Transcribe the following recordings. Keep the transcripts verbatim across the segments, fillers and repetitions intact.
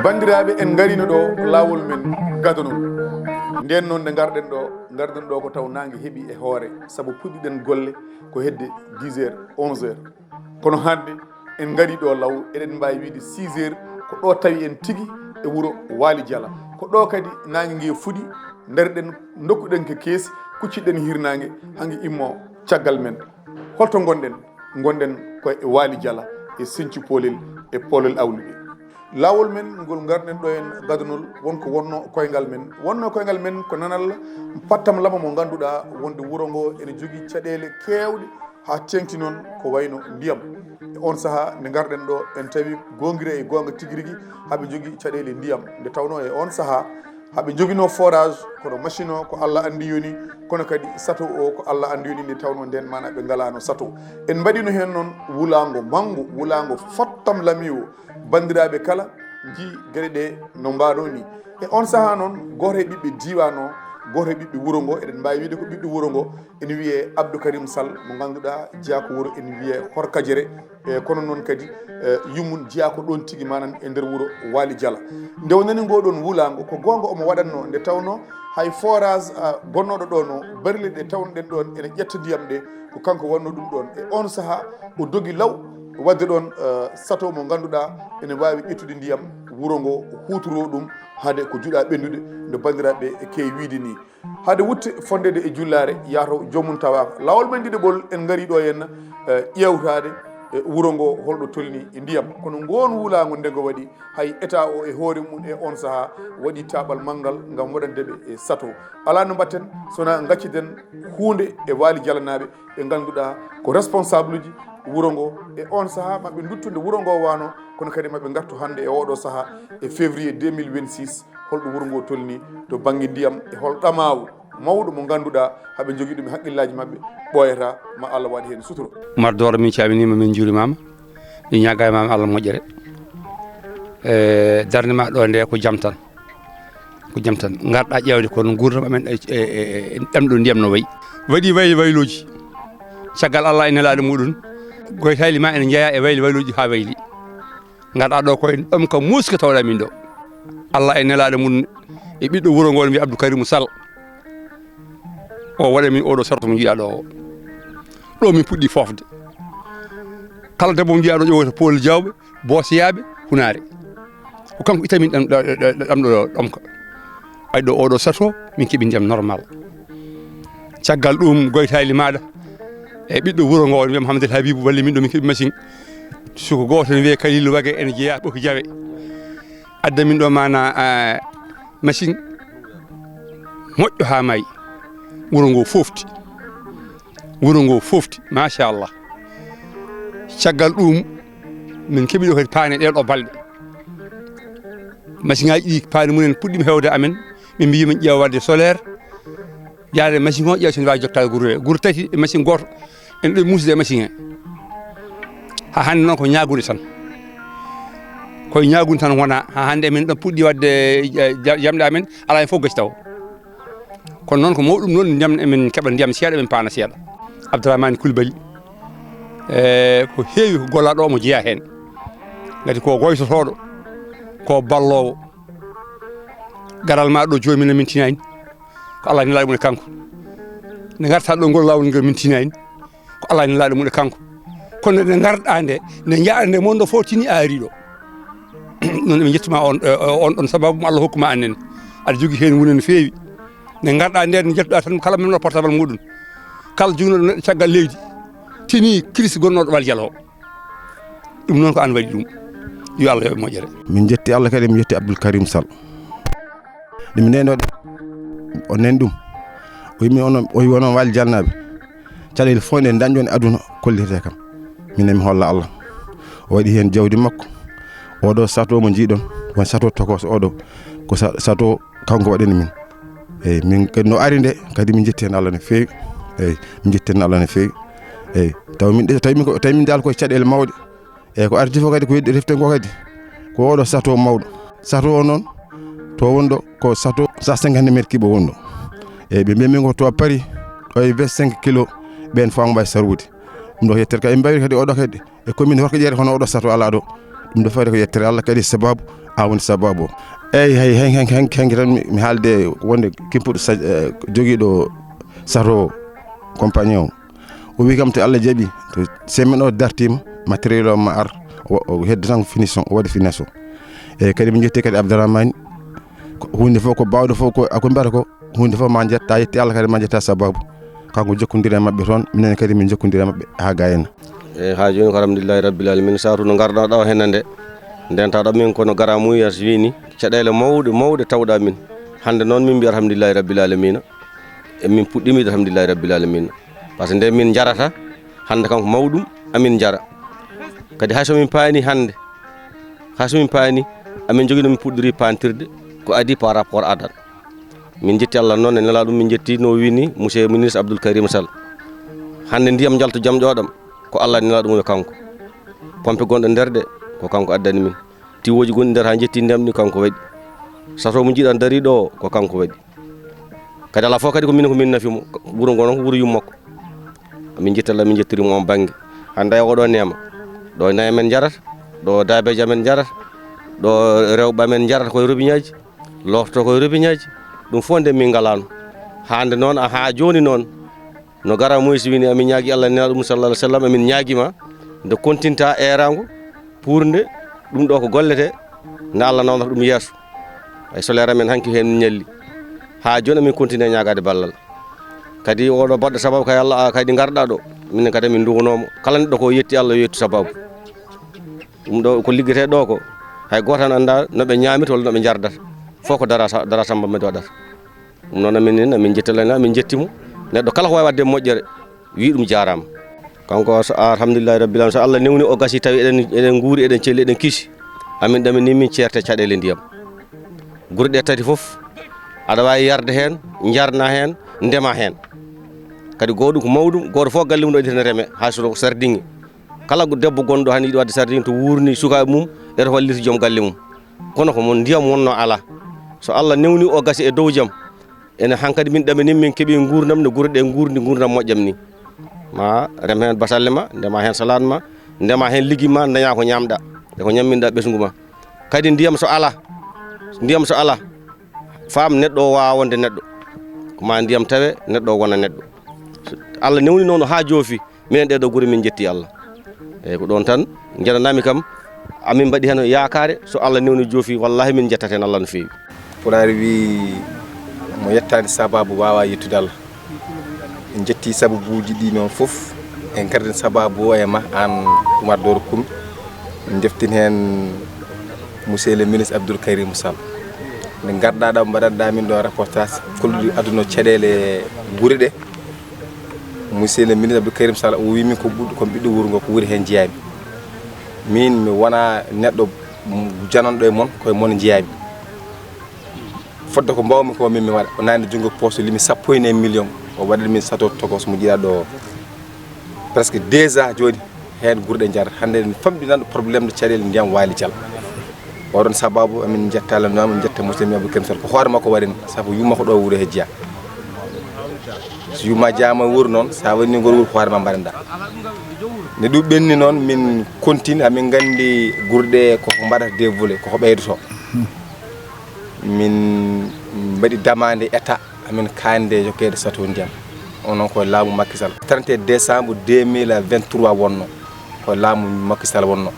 Banndiraaɓe, en ngarino ɗo laawol men gadano. Nden noon nde ngarɗen ɗo, ngarɗen ɗo ko taw naange heɓi e hoore, sabu puɗɗiɗen golle ko hedde dix heures, onze heures. Kono hannde en ngari ɗo law, eɗen mbaawi wiide six heures, ko ɗo tawi en tigi e wuro Waali Jala. Ko ɗo kadi naange nge fuɗi, ndaroɗen, ndokkuɗen ko keesi, kuccitɗen hirnaange, haa nge immo caggal men. Holto ngonɗen? Ngonɗen ko e Waali Jala, e Sinthiou Polel, e Polel Awnuɓe. Laawol men ngol ngarɗen ɗo en gadanol, won ko wonno koyngal men. Wonno koyngal men ko nanal pattam lama mo ngannduɗaa wonde wuro ngo ene jogii caɗeele keewɗe, haa teeŋti noon ko wayno ndiyam. E on sahaa nde ngarɗen ɗo, en tawi Goongiri e goonga tigi rigi haɓe njogii caɗeele ndiyam. Nde tawnoo e on sahaa haɓe njoginoo forage, kono machine o ko Allah anndi yoni, kono kadi sato o ko Allah anndi yoni, nde tawnoo ndeen maanaa ɓe ngalaano sato. En mbaɗino heen noon wulaango manngo, wulaango fottam lamiwo. Banndiraaɓe kala njii geɗe ɗe no mbaɗo ni. E on sahaa noon, gooto e ɓiɓɓe diiwaan o, gooto e ɓiɓɓe wuro ngo, eɗen mbaawi wiide ko ɓiɗɗo wuro ngo, ene wiyee Abdou Karim Sall, mo ngannduɗaa jeyaa ko wuro ene wiyee Horkajere, e kono noon kadi, e, yummum jeyaa ko ɗoon tigi, maanaam e nder wuro Waali Jala. Nde o nani ngoo ɗoon wulaango, ko goonga omo waɗatnoo, nde tawnoo hay forage, a, gonnooɗo ɗoon o, barile ɗe tawnoɗen ɗoon ene ƴetta ndiyam ɗe, ko kanko waɗnoo ɗum ɗoon. E on sahaa, o dogi law, waɗde ɗoon, e, sato mo ngannduɗaa ene waawi ƴettude ndiyam wuro ngo, huutoroo ɗum hade ko juuɗe ɓennduɗe, no banndiraaɓe keewi wiyde nii. Hade wutte fonndeede e jullaare, yahata joomum tawaaka. Laawol men ɗiɗaɓol, en ngarii ɗo henna, e, ƴeewtaade, e, wuro ngo holɗo tolnii e ndiyam. Kono ngoon wulaango nde ngo waɗi, hay état o e hoore mum e on sahaa waɗi taaɓal manngal ngam waɗande ɓe e sato. Alaa no mbaɗten so wonaa ngacciden huunde e Waali Jalanaaɓe ɓe ngannduɗaa ko responsable uji wuro ngo. E on sahaa maɓe nduttu nde wuro ngo wano, kono kadi maɓe ngartu hannde e oɗo sahaa e février deux mille vingt-six, holɗo wuro ngo tolni to bannge ndiyam e hol ɗamaawu mawɗo mo ngannduɗaa haɓe njogii ɗum e haqqillaaji maɓɓe ɓooyata, ma Allah waɗ heen sutura. Umar Dooro, min calminiima, min njuurimaama, min ñaagaamaama Allah moƴƴere. E darnde ma ɗo nde ko jam tan. Ko jam tan. Ngarɗa ƴeewde kono nguurndam amen e, e, e, e ɗamɗo ndiyam no wayi. Waɗi wayli waylooji. Caggal Allah e nelaaɗo muɗum, goytaali ma ene njeyaa e wayli waylooji haa wayli. Ngarɗa ɗo koye ɗomka muuska tawɗa min ɗo. Allah e nelaaɗo mum e ɓiɗɗo wuro ngo, wiyee Abdou Karim Sall. O waɗa min oɗo sato mo njiɗa ɗo o. Ɗo min puɗɗi foofde. Kala debbo mo njiɗa ɗo ƴeewata Pool Jawɓe, Boosiyaaɓe, Hunaare. Ko kanko itta min ɗam, ɗa-, ɗa-, ɗa-, ɗamɗo ɗo, ɗomka. Waɗi ɗo oɗo sato, min keɓi ndiyam normal. Caggal ɗum, goytaali maaɗa e ɓiɗɗo wuro ngo, wiyee Mouhamadou El Habibou, walli min ɗo, min keɓi machine. Suko gooto ne wiyee Kalilu Wage, ene jeyaa Ɓoki Jawe. Adda min ɗo maana, a, machine moƴƴo haa maayi. Wuro ngo foofti. Wuro ngo foofti, machallah. Caggal ɗum, min keɓi ɗo kadi paane ɗee ɗo balɗe. Machine ŋaaji ɗi, paane mum en puɗɗiima heewde amen. Min mbiyi min ƴeewa waɗde solaire. Yaade machine o, ƴeewa so ne waawi jottaade gure ɗe. Gure tati e machine gooto. En ɗo muusde e machine he. Haa hannde noon ko ñaagude tan. Koye ñaagude tan wona. Haa hannde emin ɗo puɗɗi waɗde, eh, ja-, jamɗe amen, alaa heen fof gasi taw. Kono noon ko mawɗum noon, ndiyam emin keɓa ndiyam seeɗa, emin paana seeɗa. Abdourahmane Coulibaly, e ko heewi ko gollaa ɗo omo jeyaa heen. Ngati ko goytotooɗo, ko balloowo. Garal ma ɗo jooni min, min tinaani. Ko Allah nelaaɗo mum e kanko. Nde ngarta ɗo ngol laawol ngol min tinaani. Ko Allah nelaaɗo mum e kanko. Kono nde ngarɗa nde, nde njaɗa nde, mon ɗo fof tini a ari ɗo. Noon emin njettuma on, eh, on ɗon sababu mo Allah hokkuma annen. Aɗa jogii heen wune no feewi. Nde ngarɗa nde, nde njettuɗa tan kala men o portable muɗum. Kala joginooɗo neɗɗo caggal leydi, tini kiris gonnooɗo Waali Jala o. Ɗum noon ko an waɗi ɗum. Yo Allah yoɓ moƴƴere. Min njetti Allah kadi, min njetti Abdoul Karim Sall. Ɗum nenoɗen, o nani ɗum. O yimi onon, o yi wonon Waali Jalnaaɓe. Caɗeele fof ɗe dañɗon e aduna kollirte kam. Minen mi holla Allah. O waɗi heen jawdi makko. Oɗo sato mo njiiɗon, won sato tokos oɗo. Ko sa-, sato kanko waɗani min. Eyi, min kadi no ari nde, kadi min njetti heen Allah no feewi. Eyyi, min njettini Allah no feewi. Eyyi, taw min ɗe-, tawi min ko, tawi min dal koye caɗeele mawɗe. Eyyi, ko arti fof kadi ko yiɗde reften ko kadi ko oɗo sato mawɗo. Sato o noon to wonɗo ko sato cent cinquante mètres cube wonɗo. Eyyi, ɓe mbiya min ko to Paris ɗo e vingt-cinq kilos ɓen fof mbawi sarude. Ɗum ɗo ko yettere kadi en mbawi kadi oɗo kadi e commune Horko Ƴeere kono oɗo sato ala ɗo. Ɗum ɗo fayde ko yettere Allah kadi sababu a woni sababu o. Eyyi, hay hen, hen, hen, hen tan mi, mi haalde wonde kimpuɗo sa-, eh, jogiiɗo sato o, compagnie o. O wi kam to Allah jaɓi, to semaine o dartima, matériel o ma ar, o, o heddo tan finition, o waɗa finition. Eyyi, kadi min jetti kadi Abdourahmane, ko hunde fof ko bawɗo fof ko, ko mbiyata ko, hunde fof ma jetta, yetti Allah kadi ma jetta sababu. Kanko jokkodiri e maɓɓe toon, minen kadi min jokkodiri e maɓɓe ha gayna. Eyyi, ha joni ko alhamdulillahi rabbil alamin. Satu no garɗa ɗo hennande, nden tawɗa min kono garamuya wini, caɗele mawɗe, mawɗe tawɗa min. Hande noon min mbi alhamdulillahi rabbil alamina. E min puɗɗimi alhamdulillahi rabbil alamina. Par ce que nde min jarata, hande kanko mawɗum, amin jara. Kadi hay so min paani hande, hay so min paani, amin jogii no min puɗɗori pantirde, ko adi par rapport adan. Min jetti Allah noon e nela ɗum, min jetti no wini monsieur ministre Abdoul Karim Sall. Hande ndiyam jalto jam ƴoɗam, ko Allah nela ɗum e kanko. Pompe gonɗo nder ɗe, ko kanko addani min. Tiwoji gonɗi nder ha jetti ndiyam ɗi, kanko waɗi. Sato mo jiɗan dari ɗo, ko kanko waɗi. Kadi ala fof kadi ko min, ko min nafi mo. Wuro ngo noon ko wuro yummakko. Min jetti Allah, min jettiri mo on bangge. Hande e oɗo neema. Ɗo nayi amen jarata, ɗo daabeji amen jarata, ɗo rewɓe amen jarata koye robiñaji, lofto koye robiñaji. Ɗum fof nde min ngalano. Hande noon, a ha joni noon, no gara Moise wini, amin ñaagi Allah nena ɗum sallallahu alaihi wasallam, amin ñaagima nde kontinta erango, purde, ɗum ɗo ko gollete, nde Allah nawnata ɗum yeeso. Ay solaire amen hanki hen ñalli. Ha joni amin continue ñaagade ballal. Kadi oɗo baɗɗo sababu kay Allah, a kadi garɗa ɗo. Minen kadi min duwanomo. Kala neɗɗo ko yetti Allah, yo yettu sababu. Ɗum ɗo ko liggete ɗo ko. Hay goto tan anda no ɓe ñamirta walla no ɓe jardata. Fof ko dara sa-, dara samba men waɗata. Ɗum noon amin, amin jettala, amin jettimo. Neɗɗo kala ko wawi wadde moƴƴere, wi ɗum jarama. Kanko so, alhamdulillahi rabbil alamin, so Allah newni o gasi tawi eɗen, eɗen guuri, eɗen celli, eɗen kiisi. Amin ɗamini min ceerte caɗele ndiyam. Gure ɗe tati fof, aɗa wawi yarde hen, jarna hen, ndema hen. Kadi goɗɗum ko mawɗum, goto fof galle mum ɗo ene reme, hay so ko sardinge. Kala ko debbo gonɗo han yiɗi wadde sardinge to wurni sukaɓe mum, e to wallita joom galle mum. Kono ko mo ndiyam wonno ala. So Allah newni o gasi e dow jam, ene hankadi min ɗamini, min keeɓi gurdam no gure ɗe gurdi gurdam moƴƴam ni. Ma rem hen basalle ma, ndema hen salade ma, ndema hen legume ma, daña ko ñamɗa e ko ñamminɗa ɓesngu ma. Kadi ndiyam so ala, ndiyam so ala, faam neɗɗo o wawa wonde neɗɗo. Ko ma ndiyam tawe, neɗɗo o wona neɗɗo. So Allah newni noon ha joofi, minen ɗeɗo gure min jetti Allah. Eyyi, ko ɗon tan jeɗanami kam, amin mbaɗi hen yakare, so Allah newni joofi, wallahi min jettat hen Allah no feewi. Pulaar wi, mo yettani sababu wawa yettude Allah. En jetti sababuji ɗi noon fof, en gardi sababu o e ma an Oumar Doro Koumbi. En deftin hen monsieur le ministre Abdoul Karim Sall. Nde garɗa ɗo mbaɗanɗa min ɗo reportage, kolluɗi aduna caɗele gure ɗe. Monsieur le ministre Abdoul Karim Sall o wi min ko ɓuɗɗo, ko ɓiɗɗo wuro ngo, ko wuri hen jeeyami. Min mi wona neɗɗo jananɗo e mon, koye mon jeeyami. Fodde ko mbawmi ko min mi waɗa, o nani junngo poste limi sappo e nayi million, o waɗani min sato tokos mo jiɗa ɗo. Presque déjà joni hen gure ɗe jarata. Hande en famɗi nan ɗo problème de caɗele ndiyam Waali Jal. Oɗon sababu amin jetta Allah no, amin jetta musidɗo men Abdou Karim Sall. Ko hoore makko waɗani, sabu yumma ko ɗo wuro he jeeya. So yumma jeeyama wuro noon, sa waɗi ngol wuro ko hoore ma mbaɗanɗa. Nde ɗum ɓenni noon, min continue, amin gandi gure ɗe koko mbaɗata développé, koko ɓeydoto. Min mbaɗi demande état, amin kande jokkeede sato ndiyam. O noon ko laamu Macky Sall. Trente et un décembre deux mille vingt-trois wonno. Ko laamu Macky Sall wonno.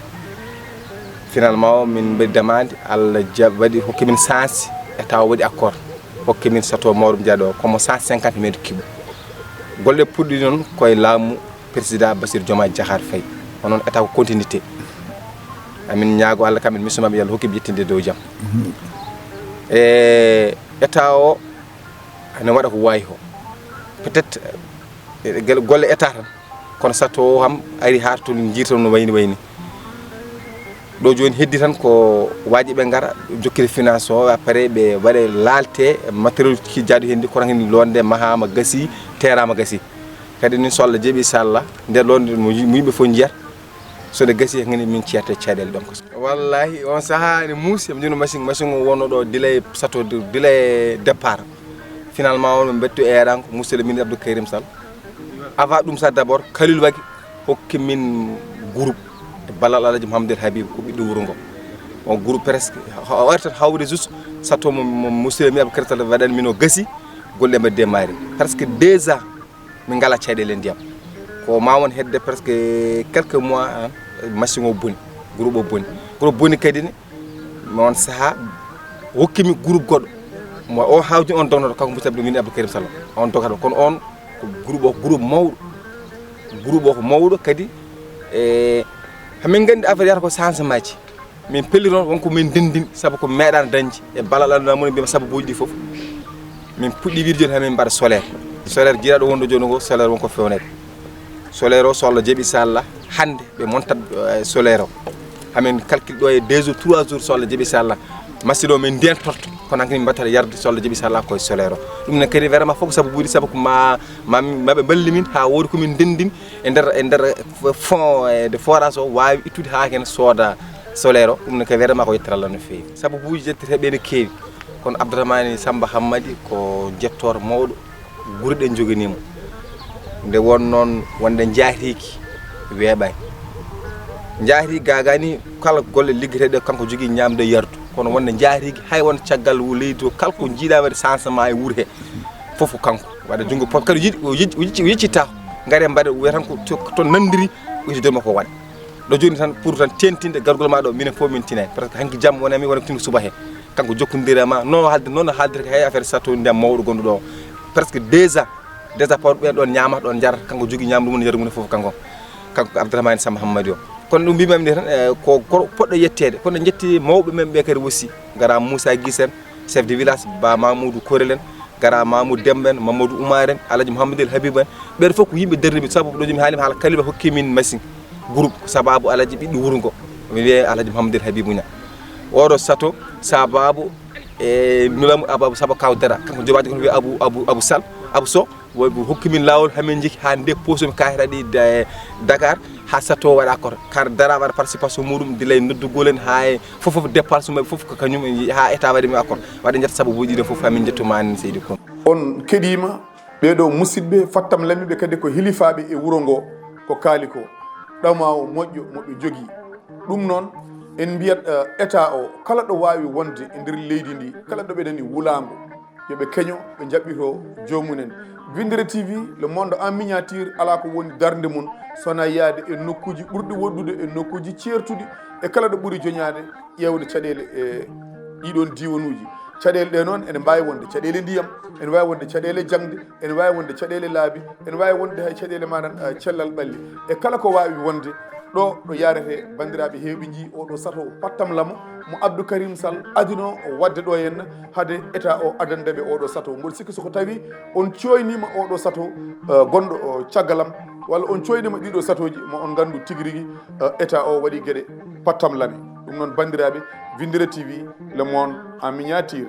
Finalement o min mbaɗi demande, Allah ja-, waɗi hokki min chance, état o waɗi accord. Hokki min sato mawɗo jaɗo, comme cent cinquante mètres cubes. Golle puɗɗi noon koye laamu président Bassirou Diomaye Diakhar Faye. O noon état ko continuité. Amin ñaago Allah kamɓe mission maɓɓe, yo Allah hokki ɓe yettinde dow jam. E état o ene waɗa ko wawi ko. Peut-être, eh, gel-, golle état tan. Kono sato o kam ari ha to jiitam no wayni wayni. Ɗo joni heddi tan ko waji ɓe gara jokkita finance o, après ɓe waɗe laalte matériel ki jaadu hen ndi, kono hen londe mahama gasi, terama gasi. Kadi ni so Allah jaɓi, inchallah, nder ɗon mo yimɓe fof njiyata, so nde gasi, ngani min ceerta caɗeele ɗon ko. Wallahi, on sahaa ene muusi, mi jino machine, machine o wonno ɗo dilay sato, dilay départ. Finalement, on ɓe mbetti eeran ko Monsieur le ministre Abdou Karim Sall. Avant ɗum sa d'abord, Khalil Wagi hokki min groupe e ballal Alhaji Mouhamadou El Habib, ko ɓiɗɗo wuro ngo. On groupe presque, o artat hawde juste sato mo, mo Monsieur le ministre Abdou Karim Sall waɗan min o gasi, golle mbaɗi démarré. Presque deux ans, min ngala caɗeele ndiyam. Ko ma won hedde presque quelques mois, an, machine o boni, groupe o boni. Groupe boni kadi ne, mi on saha hokkimi groupe goɗɗo. Mo o hawdi on dognoto kanko Moussa Abdou min Abdou Karim Sall. On dogata kono on ko groupe o, groupe mawɗo. Groupe o ko mawɗo kadi, e, hamin nganndi affaire yata ko changement ji. Min pelli noon wonko min ndenndini, sabu ko meeɗaano dañde e ballal Allah, namuna mbiyam sababuuji ɗi fof. Min puɗɗi wiide jooni hamin mbaɗa solaire. Solaire jiraɗo wonɗo jooni ngo, solaire wonko fewnede. Solaire o, so Allah jaɓi, inchallah, hannde ɓe montat, eh, solaire o. Hamin calcule ɗo e deux jours, trois jours, so Allah jaɓi, inchallah. Machine o min ndentorto, kono hankadi min mbaɗata yarde, so Allah jaɓi, inchallah, koye solaire o. Ɗum ne kadi vraiment fof ko sababuuji, sabu ko ma, ma, ma ɓe mballi min haa woodi ko min ndenndini e nder, e nder fond, eh, de forage o waawi ittude haa heen sooda solaire o. Ɗum ne kadi vraiment ko yettere Allah no feewi. Sababuuji jetteteeɓe ne keewi. Kono Abdourahmane Samba Hammadi ko jettooɗo mawɗo, gure ɗe joganiimo. Nde won noon wonde njaatigi weeɓaani. Njaatigi gaagaani kala golle liggeteeɗe kanko jogii ñaamde e yardu. Kono wonde njaatigi hay won caggal leydi o, kala ko jiiɗa waɗde changement e wuro he, fof ko kanko. Waɗa junngo pop kadi o yiɗi, o yiɗi, o yiɗi, o yeccitta. Ngare mbaɗe, o wiya tan ko to, to nanndiri, o yecci jooni makko waɗa. Ɗo jooni tan pour tan teentinde gargol ma ɗo, minen fof min tinani. Parce que hanki jamma wona mi, wona tinu suba he. Kanko jokkondira ma, no haalde, noon haaldirta hay affaire sato ndiyam mawɗo gonɗo ɗo. Presque deux ans, déjà pour ɓen ɗon ñaama, ɗon jarata, kanko jogii ñaamdu mum, yardu mum fof kanko. Kanko ko Abdourahmane Samba Hammadi o. Kono ɗum mbimami nde tan, eh, ko, ko poɗɗo yetteede. Kono jetti mawɓe men ɓe kadi aussi. Gara Moussa Guissène, chef de village, Ba Mamoudou Korel en, gara Mamoudou Demba en, Mamadou Oumar en, Alhaji Mouhamadou El Habib en. Ɓen fof ko yimɓe darniiɓe, sabu ɗo jomi haalima haala Kaliba hokki min machine groupe, ko sababu Alhaji ɓiɗɗo wuro ngo. Mi wiye Alhaji Mouhamadou El Habibou Niang. Oɗo sato, sababu e nulamu Ababou Saba Kaw Dara. Kanko jobaji kono wiye Abou, Abou, Abou Sall, Abou Sow. Wo-, hokki min laawol, hamin jiki haa nde poso mi kaahira ɗi da-, Dakar, haa sato waɗa accord. Kar dara waɗa participation muɗum, dilay noddugol en haa e fof, fof dépense maɓɓe fof ko kañum en, haa état waɗi mi accord. Waɗi jetta sababuuji ɗi fof hamin jettuma an seydi kon. On keɗiima, ɓee ɗo musidɓe Fattam Lami ɓe kadi ko hilifaaɓe e wuro ngo, ko kaali ko. Ɗamawo moƴƴo mo ɓe jogii. Ɗum noon, en mbiyat, eh, état o, kala ɗo waawi wonde e nder leydi ndi, kala ɗo ɓe nani wulaango, yo ɓe keño, ɓe njaɓɓito joomum en. Winndere T V, Le Monde en miniature, alaa ko woni darnde mum, so wonaa yahde e nokkuuji ɓurɗi woɗɗude, e nokkuuji ceertuɗi, e kala ɗo ɓuri joñaade, ƴeewde caɗeele e ɗiɗoon diiwanuuji. Caɗeele ɗe noon, ene mbaawi wonde caɗeele ndiyam, ene waawi wonde caɗeele jaŋde, ene waawi wonde caɗeele laabi, ene waawi wonde hay caɗeele maɗan, eh, cellal ɓalli. E kala ko waawi wonde, ɗo, ɗo yaarete banndiraaɓe heewɓe njii oɗo sato pattam lamo mo Abdou Karim Sall adino waɗde ɗo henna hade état o adande ɓe oɗo sato. Mboɗo sikki so ko tawi on cooyniima oɗo sato, eh, gonɗo, o, caggal am, walla on cooyniima ɗiɗo satooji, mo on nganndu tigi rigi, eh, état o waɗi geɗe pattam lami. Ɗum noon, banndiraaɓe, Winndere T V, Le Monde en miniature.